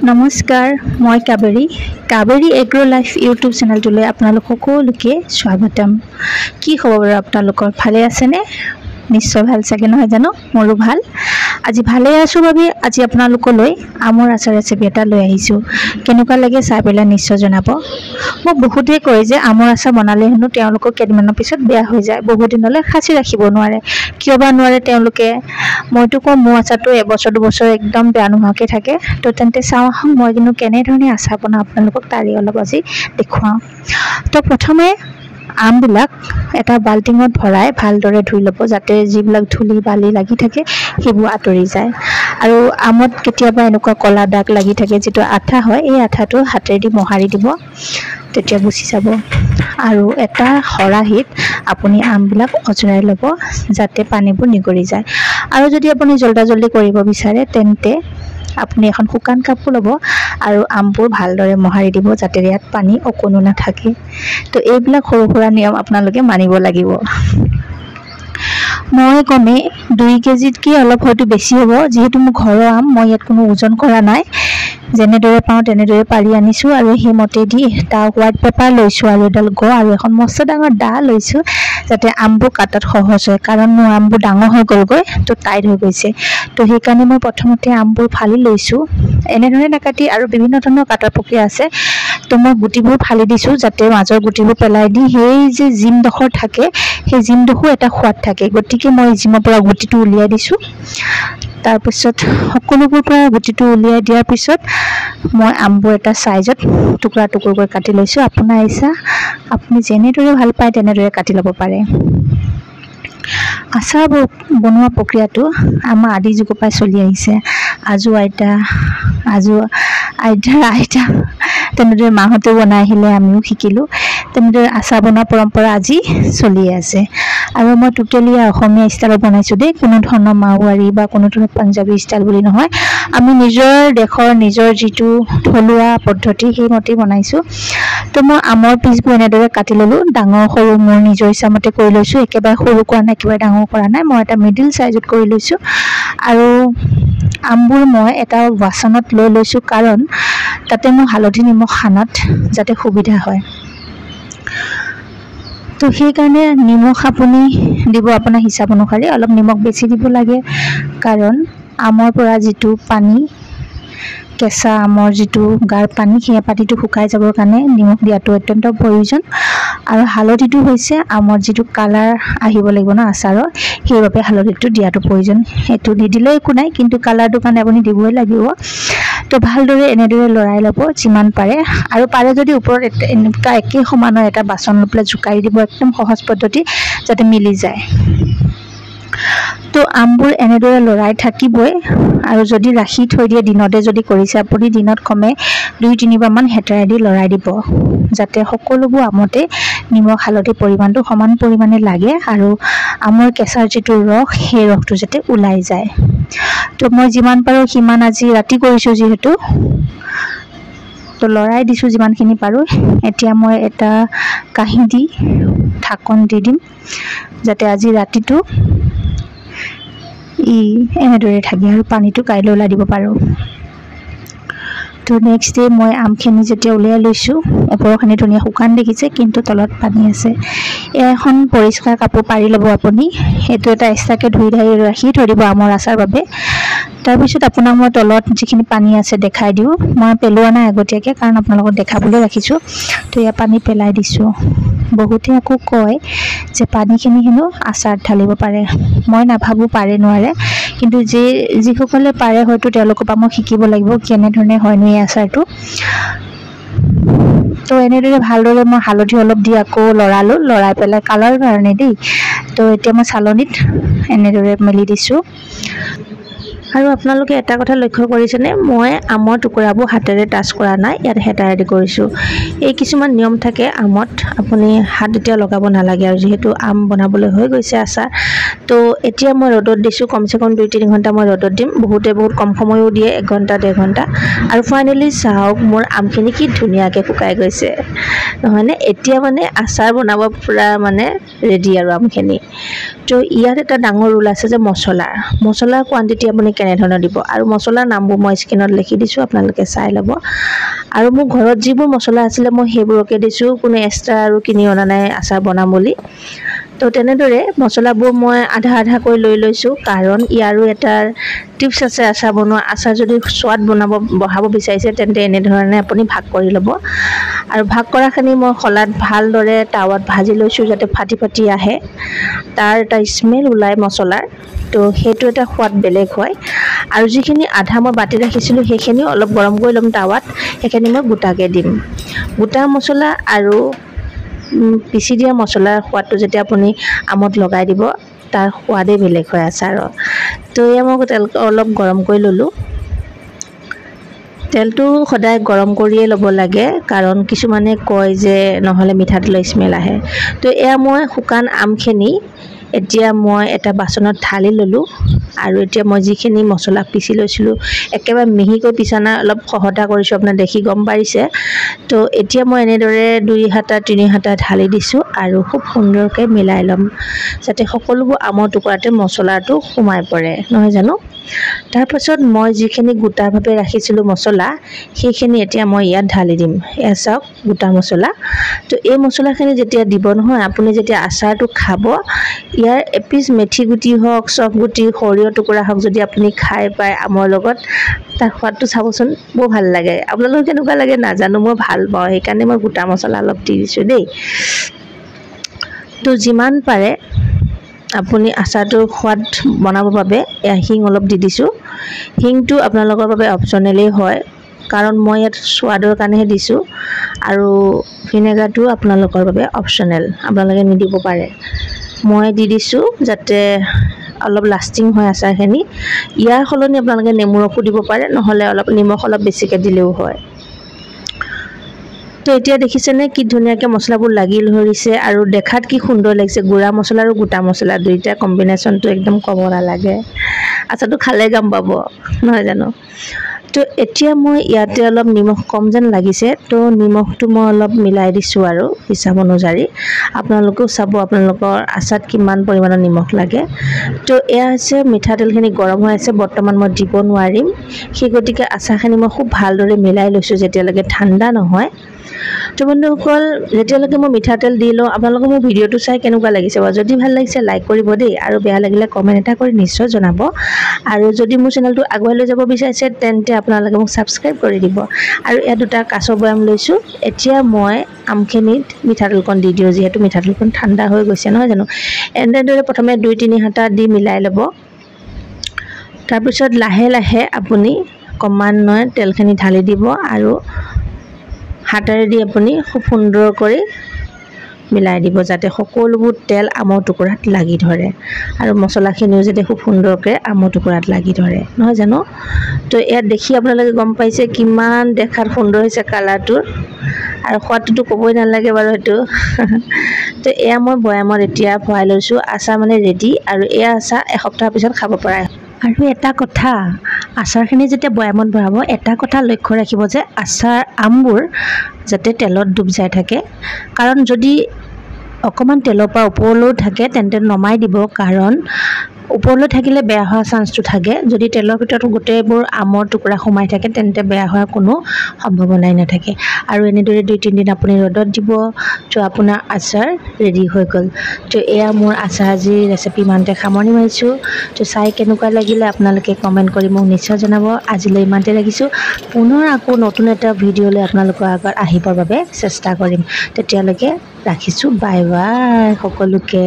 নমস্কাৰ, মই Kaberi, Kaberi agro' life YouTube চেনেলটোলৈ আপোনালোক সকলোকে স্বাগতম। কি খবৰ বাৰু আপোনালোকৰ? ভালে আছেনে? নিশ্চয় ভাল চাগে, নহয় জানো? মোৰো ভাল। আজি ভালেই আছোঁ বাবে আজি আপোনালোকলৈ আমৰ আচাৰ ৰেচিপি এটা লৈ আহিছোঁ। কেনেকুৱা লাগে চাই পেলাই নিশ্চয় জনাব। মোক বহুতেই কয় যে আমৰ আচাৰ বনালে হেনো তেওঁলোকৰ কেইদিনমানৰ পিছত বেয়া হৈ যায়, বহুত দিনলৈ সাঁচি ৰাখিব নোৱাৰে। কিয় বা নোৱাৰে তেওঁলোকে? মইতো কওঁ, মোৰ আচাৰটো এবছৰ 2 বছৰ একদম বেয়া নোহোৱাকৈ থাকে। তো তেন্তে চাওঁ আহক, মই কিন্তু কেনেধৰণে আচাৰ বনাওঁ, আপোনালোকক তাৰে অলপ আজি দেখুৱাওঁ। তো প্ৰথমে আমবিলাক এটা বাল্টিঙত ভৰাই ভালদৰে ধুই ল'ব, যাতে যিবিলাক ধূলি বালি লাগি থাকে সেইবোৰ আঁতৰি যায়। আৰু আমত কেতিয়াবা এনেকুৱা ক'লা দাগ লাগি থাকে, যিটো আঠা হয়, এই আঠাটো হাতেদি মোহাৰি দিব, তেতিয়া গুচি যাব। আৰু এটা খৰাহীত আপুনি আমবিলাক অজৰাই ল'ব, যাতে পানীবোৰ নিগৰি যায়। আৰু যদি আপুনি জল্দা জল্দি কৰিব বিচাৰে, তেন্তে আপুনি এখন শুকান কাপোৰ ল'ব আৰু আমবোৰ ভালদৰে মোহাৰি দিব, যাতে ইয়াত পানী অকণো নাথাকে। তো এইবিলাক সৰু সুৰা নিয়ম আপোনালোকে মানিব লাগিব। মই কমেই 2 কেজিতকৈ অলপ হয়তো বেছি হ'ব। যিহেতু মোৰ ঘৰৰ আম, মই ইয়াত কোনো ওজন কৰা নাই। যেনেদৰে পাওঁ তেনেদৰে পাৰি আনিছোঁ আৰু সেইমতেদি এটা হোৱাইট পেপাৰ লৈছোঁ আৰু এডাল আৰু এখন মস্ত ডাঙৰ দা লৈছোঁ, যাতে আমবোৰ কাটাত সহজ হয়। কাৰণ মোৰ আমবোৰ ডাঙৰ হৈ গ'লগৈ, তো টাইট হৈ গৈছে। তো সেইকাৰণে মই প্ৰথমতে আমবোৰ ফালি লৈছোঁ। এনেধৰণে নাকাটি আৰু বিভিন্ন ধৰণৰ কাটাৰ প্ৰক্ৰিয়া আছে। তো মই গুটিবোৰ ফালি দিছোঁ, যাতে মাজৰ গুটিবোৰ পেলাই দি সেই যে জিমডোখৰ থাকে, সেই জিমডোখৰো এটা সোৱাদ থাকে। গতিকে মই জিমৰ পৰা গুটিটো উলিয়াই দিছোঁ। তাৰপিছত সকলোবোৰ পৰা গুটিটো উলিয়াই দিয়াৰ পিছত মই আমবোৰ এটা চাইজত টুকুৰা টুকুৰকৈ কাটি লৈছোঁ। আপোনাৰ ইচ্ছা, আপুনি যেনেদৰে ভাল পায় তেনেদৰে কাটি ল'ব পাৰে। আচাৰ বনোৱা প্ৰক্ৰিয়াটো আমাৰ আদি যুগৰ পৰাই চলি আহিছে। আজো আইতা, আজো আইতাৰ আইতা, তেনেদৰে মাহঁতেও বনাই আহিলে, আমিও শিকিলোঁ। তেনেদৰে আচাৰ বনোৱা পৰম্পৰা আজি চলিয়ে আছে। আৰু মই টোটেলি অসমীয়া ষ্টাইলত বনাইছোঁ দেই, কোনো ধৰণৰ মাৰোৱাৰী বা কোনো ধৰণৰ পাঞ্জাৱী ষ্টাইল বুলি নহয়। আমি নিজৰ দেশৰ নিজৰ যিটো থলুৱা পদ্ধতি, সেইমতেই বনাইছোঁ। তো মই আমৰ পিচবোৰ এনেদৰে কাটি ল'লোঁ। ডাঙৰ সৰু মোৰ নিজৰ ইচ্ছামতে কৰি লৈছোঁ। একেবাৰে সৰু কৰা নাই, একেবাৰে ডাঙৰ কৰা নাই, মই এটা মিডিল চাইজত কৰি লৈছোঁ। আৰু আমবোৰ মই এটা বাচনত লৈ লৈছোঁ, কাৰণ তাতে মোৰ হালধি নিমখ সানাত যাতে সুবিধা হয়। তো সেইকাৰণে নিমখ আপুনি দিব আপোনাৰ হিচাপ অনুসৰি। অলপ নিমখ বেছি দিব লাগে, কাৰণ আমৰ পৰা যিটো পানী, কেঁচা আমৰ যিটো গাৰ পানী, সেই পানীটো শুকাই যাবৰ কাৰণে নিমখ দিয়াটো অত্যন্ত প্ৰয়োজন। আৰু হালধিটো হৈছে আমৰ যিটো কালাৰ আহিব লাগিব ন আচাৰৰ, সেইবাবে হালধিটো দিয়াটো প্ৰয়োজন। সেইটো নিদিলেও একো নাই, কিন্তু কালাৰটোৰ কাৰণে আপুনি দিবই লাগিব। তো ভালদৰে এনেদৰে লৰাই ল'ব যিমান পাৰে। আৰু পাৰে যদি ওপৰত এনেকুৱা একে সমানৰ এটা বাচন লৈ পেলাই জোকাৰি দিব, একদম সহজ পদ্ধতি, যাতে মিলি যায়। তো আমবোৰ এনেদৰে লৰাই থাকিবই। আৰু যদি ৰাখি থৈ দিয়ে, দিনতে যদি কৰিছে আপুনি, দিনত কমে দুই তিনিবাৰমান হেতাৰে দি লৰাই দিব, যাতে সকলোবোৰ আমতে নিমখ হালধিৰ পৰিমাণটো সমান পৰিমাণে লাগে আৰু আমৰ কেঁচাৰ যিটো ৰস, সেই ৰসটো যাতে ওলাই যায়। তো মই যিমান পাৰোঁ সিমান আজি ৰাতি কৰিছোঁ যিহেতু, তো লৰাই দিছোঁ যিমানখিনি পাৰোঁ। এতিয়া মই এটা কাঁহী দি ঢাকন দি দিম, যাতে আজি ৰাতিটো ই এনেদৰে থাকে আৰু পানীটো কাইলৈ ওলাই দিব পাৰোঁ। তো নেক্সট ডে মই আমখিনি যেতিয়া উলিয়াই লৈছোঁ, ওপৰখিনি ধুনীয়া শুকান দেখিছে, কিন্তু তলত পানী আছে। এখন পৰিষ্কাৰ কাপোৰ পাৰি ল'ব আপুনি। সেইটো এটা এক্সট্ৰাকৈ ধুই ধাই ৰাখি থৈ দিব আমৰ আচাৰ বাবে। তাৰপিছত আপোনাক মই তলত যিখিনি পানী আছে দেখাই দিওঁ। মই পেলোৱা নাই আগতীয়াকৈ, কাৰণ আপোনালোকক দেখাবলৈ ৰাখিছোঁ। তো ইয়াৰ পানী পেলাই দিছোঁ। বহুতে আকৌ কয় যে পানীখিনি হেনো আচাৰত ঢালিব পাৰে। মই নাভাবোঁ পাৰে নোৱাৰে, কিন্তু যিসকলে পাৰে, হয়তো তেওঁলোকৰ পৰা মই শিকিব লাগিব কেনেধৰণে হয়নো এই আচাৰটো। তো এনেদৰে ভালদৰে মই হালধি অলপ দি আকৌ লৰালোঁ। লৰাই পেলাই কালাৰ কাৰণে দেই। তো এতিয়া মই চালনীত এনেদৰে মেলি দিছোঁ। আৰু আপোনালোকে এটা কথা লক্ষ্য কৰিছেনে? মই আমৰ টুকুৰাবোৰ হাতেৰে টাচ কৰা নাই, ইয়াত হেতাৰেদি কৰিছোঁ। এই কিছুমান নিয়ম থাকে, আমত আপুনি হাত এতিয়া লগাব নালাগে। আৰু যিহেতু আম বনাবলৈ হৈ গৈছে আচাৰ, তো এতিয়া মই ৰ'দত দিছোঁ, কমচে কম 2-3 ঘণ্টা মই ৰ'দত দিম। বহুতে বহুত কম সময়ো দিয়ে, 1 ঘণ্টা 1.5 ঘণ্টা। আৰু ফাইনেলি চাওক মোৰ আমখিনি কি ধুনীয়াকৈ শুকাই গৈছে, নহয়নে? এতিয়া মানে আচাৰ বনাব পূৰা মানে ৰেডি আৰু আমখিনি। তো ইয়াত এটা ডাঙৰ ৰোল আছে যে মছলাৰ কোৱাণ্টিটি আপুনি কেনেধৰণে দিব। আৰু মছলাৰ নামবোৰ মই স্ক্ৰীণত লিখি দিছোঁ, আপোনালোকে চাই ল'ব। আৰু মোৰ ঘৰত যিবোৰ মছলা আছিলে মই সেইবোৰকে দিছোঁ, কোনো এক্সট্ৰা আৰু কিনি অনা নাই আচাৰ বনাম বুলি। তো তেনেদৰে মছলাবোৰ মই আধা আধাকৈ লৈ লৈছোঁ, কাৰণ ইয়াৰো এটা টিপছ আছে আচাৰ বনোৱা। আচাৰ যদি সোৱাদ বঢ়াব বিচাৰিছে তেন্তে এনেধৰণে আপুনি ভাগ কৰি ল'ব। আৰু ভাগ কৰাখিনি মই শলাত ভালদৰে টাৱাত ভাজি লৈছোঁ যাতে ফাটি ফাটি আহে, তাৰ এটা স্মেল ওলায় মছলাৰ, তো সেইটো এটা সোৱাদ বেলেগ হয়। আৰু যিখিনি আধা মই বাতি ৰাখিছিলোঁ সেইখিনি অলপ গৰম কৰি ল'ম টাৱাত, সেইখিনি মই গোটাকৈ দিম। গোটা মছলা আৰু পিচি দিয়া মছলাৰ সোৱাদটো যেতিয়া আপুনি আমত লগাই দিব তাৰ সোৱাদেই বেলেগ হয় আচাৰৰ। তো এয়া মই তেল অলপ গৰম কৰি ল'লোঁ। তেলটো সদায় গৰম কৰিয়ে ল'ব লাগে, কাৰণ কিছুমানে কয় যে নহ'লে মিঠাতেলৰ স্মেল আহে। তো এয়া মই শুকান আমখিনি এতিয়া মই এটা বাচনত ঢালি ল'লোঁ। আৰু এতিয়া মই যিখিনি মছলা পিচি লৈছিলোঁ, একেবাৰে মিহিকৈ পিছা নাই, অলপ খহটা কৰিছোঁ, আপোনাৰ দেখি গম পাৰিছে। তো এতিয়া মই এনেদৰে 2 হাতা 3 হাতা ঢালি দিছোঁ আৰু খুব সুন্দৰকৈ মিলাই ল'ম, যাতে সকলোবোৰ আমৰ টুকুৰাতে মছলাটো সোমাই পৰে, নহয় জানো? তাৰপাছত মই যিখিনি গোটাভাৱে ৰাখিছিলোঁ মছলা, সেইখিনি এতিয়া মই ইয়াত ঢালি দিম। এয়া চাওক গোটা মছলা। তো এই মছলাখিনি যেতিয়া দিব নহয়, আপুনি যেতিয়া আচাৰটো খাব, ইয়াৰ এপিচ মেথি গুটি হওক, চফ গুটি, সৰিয়হ টুকুৰা হওক, যদি আপুনি খাই পায় আমৰ লগত, তাৰ সোৱাদটো চাবচোন, বৰ ভাল লাগে। আপোনালোকৰ কেনেকুৱা লাগে নাজানো, মই ভাল পাওঁ, সেইকাৰণে মই গোটা মছলা অলপ দি দিছোঁ দেই। তো যিমান পাৰে আপুনি আচাৰটোৰ সোৱাদ বনাবৰ বাবে এয়া হিং অলপ দি দিছোঁ। হিংটো আপোনালোকৰ বাবে অপশ্যনেলেই হয়, কাৰণ মই ইয়াত সোৱাদৰ কাৰণেহে দিছোঁ। আৰু ভিনেগাৰটো আপোনালোকৰ বাবে অপশ্যনেল, আপোনালোকে নিদিব পাৰে। মই দি দিছোঁ যাতে অলপ লাষ্টিং হয় আচাৰখিনি। ইয়াৰ সলনি আপোনালোকে নেমু ৰসো দিব পাৰে, নহ'লে অলপ নিমখ অলপ বেছিকৈ দিলেও হয়। তো এতিয়া দেখিছেনে কি ধুনীয়াকৈ মছলাবোৰ লাগি ধৰিছে আৰু দেখাত কি সুন্দৰ লাগিছে। গুড়া মছলা আৰু গোটা মছলা দুইটা কম্বিনেশ্যনটো একদম ক'ব নালাগে, আচাৰটো খালে গম পাব, নহয় জানো? তো এতিয়া মই ইয়াতে অলপ নিমখ কম যেন লাগিছে, তো নিমখটো মই অলপ মিলাই দিছোঁ আৰু হিচাপ অনুযায়ী। আপোনালোকেও চাব আপোনালোকৰ আচাৰত কিমান পৰিমাণৰ নিমখ লাগে। তো এয়া হৈছে মিঠাতেলখিনি গৰম হৈ আছে, বৰ্তমান মই দিব নোৱাৰিম, সেই গতিকে আচাৰখিনি মই খুব ভালদৰে মিলাই লৈছোঁ যেতিয়ালৈকে ঠাণ্ডা নহয়। তো বন্ধুসকল, যেতিয়ালৈকে মই মিঠাতেল দি লওঁ, আপোনালোকে মোৰ ভিডিঅ'টো চাই কেনেকুৱা লাগিছে বাৰু? যদি ভাল লাগিছে লাইক কৰিব দেই, আৰু বেয়া লাগিলে কমেণ্ট এটা কৰি নিশ্চয় জনাব। আৰু যদি মোৰ চেনেলটো আগুৱাই লৈ যাব বিচাৰিছে তেন্তে আপোনালোকে মোক ছাবস্ক্ৰাইব কৰি দিব। আৰু ইয়াত দুটা কাঁচৰ বৈয়াম লৈছোঁ। এতিয়া মই আমখিনিত মিঠাতেলকণ দি দিওঁ, যিহেতু মিঠাতেলকণ ঠাণ্ডা হৈ গৈছে, নহয় জানো? এনেদৰে প্ৰথমে 2-3 হাতা দি মিলাই ল'ব। তাৰপিছত লাহে লাহে আপুনি ক্ৰমান্বয়ে তেলখিনি ঢালি দিব আৰু হাতেৰে দি আপুনি খুব সুন্দৰ কৰি মিলাই দিব, যাতে সকলোবোৰ তেল আমৰ টুকুৰাত লাগি ধৰে আৰু মছলাখিনিও যাতে খুব সুন্দৰকৈ আমৰ টুকুৰাত লাগি ধৰে, নহয় জানো? তো ইয়াত দেখি আপোনালোকে গম পাইছে কিমান দেখাত সুন্দৰ হৈছে কালাৰটোৰ, আৰু সোৱাদটোতো ক'বই নালাগে বাৰু সেইটো। তো এয়া মই বৈয়ামত এতিয়া ভৰাই লৈছোঁ, আচাৰ মানে ৰেডি। আৰু এয়া আচাৰ এসপ্তাহৰ পিছত খাব পৰা। আৰু এটা কথা, আচাৰখিনি যেতিয়া বৈয়ামত ভৰাব, এটা কথা লক্ষ্য ৰাখিব যে আচাৰ আমবোৰ যাতে তেলত ডুব যাই থাকে, কাৰণ যদি অকণমান তেলৰ পৰা ওপৰলৈও থাকে তেন্তে নমাই দিব, কাৰণ ওপৰলৈ থাকিলে বেয়া হোৱাৰ চান্সটো থাকে। যদি তেলৰ ভিতৰত গোটেইবোৰ আমৰ টুকুৰা সোমাই থাকে তেন্তে বেয়া হোৱাৰ কোনো সম্ভাৱনাই নাথাকে। আৰু এনেদৰে 2-3 দিন আপুনি ৰ'দত দিব, তো আপোনাৰ আচাৰ ৰেডি হৈ গ'ল। তো এয়া মোৰ আচাৰ আজি ৰেচিপি ইমানতে সামৰণি মাৰিছোঁ। তো চাই কেনেকুৱা লাগিলে আপোনালোকে কমেণ্ট কৰি মোক নিশ্চয় জনাব। আজিলৈ ইমানতে ৰাখিছোঁ, পুনৰ আকৌ নতুন এটা ভিডিঅ'লৈ আপোনালোকৰ আগত আহিবৰ বাবে চেষ্টা কৰিম। তেতিয়ালৈকে ৰাখিছোঁ, বাই বাই সকলোকে।